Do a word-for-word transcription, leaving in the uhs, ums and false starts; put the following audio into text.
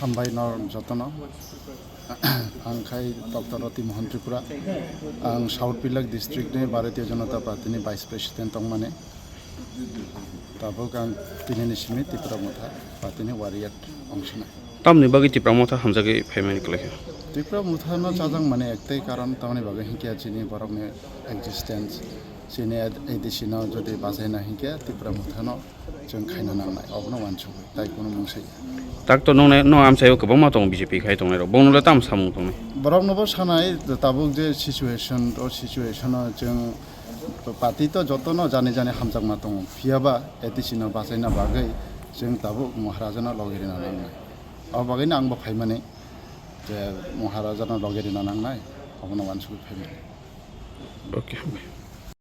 Hambai nor jotono. Ang khai Doctor Roti Mohan Tripura. Ang South Pilak District ni Bharatiya Janata Party ni Vice President tongmani. Tabuk ang tini ni simi Tipra Motha Party ni warrior ongsinai. Tamni bagwi Tipra Motha hamjagwi phaimani kwlai kha? Tipra Motha no chajak mani ektei karon tamni bagwi hinkhe chini borok ni existence, chini A D C no jodi bachaina hinkhe Tipra Motha no chwng khaina nangnai, obono uansukwi, tai kunu mungsa ya. Tak to nung nai, nung amchaio kwbangma tongo B J P khai tongnai rok, bongno le tam samung tongnai? Borok no bo sanai, tabuk je situation, o situation o chwng party to joto no jani jani hamjakma tongo, phiya ba A D C no bachaina bagwi chwng tabuk Maharaja no logi rina nangnai. O bagwi no ang bo phaimani, je Maharaja no logi rina nangnai, obono uansukwi phaimani. Okay.